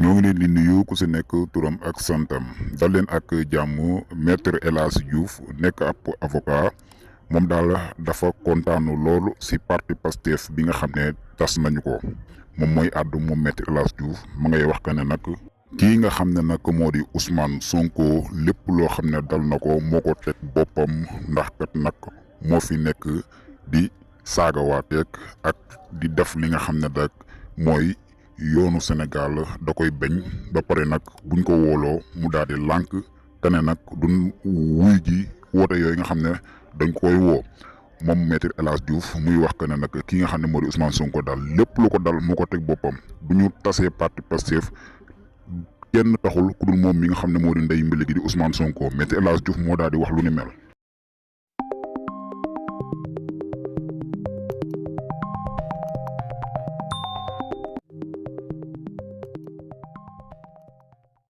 ñoo ngi leen di nuyu ku si nekk turam ak santam dal leen ak jàmm. maître El Hadji Diouf nekk ab avocat moom daal dafa kontaanu loolu si parti Pastef bi nga xam ne tas nañu ko moom mooy àddu moom maître El Hadji Diouf ma ngay wax que ne nag kii nga xam ne nag moo di Ousmane Sonko lépp loo xam ne dal na ko moo ko teg boppam ndax kat nag moo fi nekk di saagawaateeg ak di def li nga xam ne rek mooy yoonu Sénégal da koy bañ ba pare nag buñ ko wooloo mu daal di lànk te ne nag duñ wuy ji woote yooyu nga xam ne dañ koy woo moom maître El Hadji Diouf muy wax que ne nag ki nga xam ne moo di Ousmane Sonko daal lépp lu ko dal moo ko teg boppam bu ñu tasee parti Pastef kenn taxul ku dul moom mi nga xam ne moo di ndey mbili gi di Ousmane Sonko maître El Hadji Diouf moo daal di wax lu ni mel.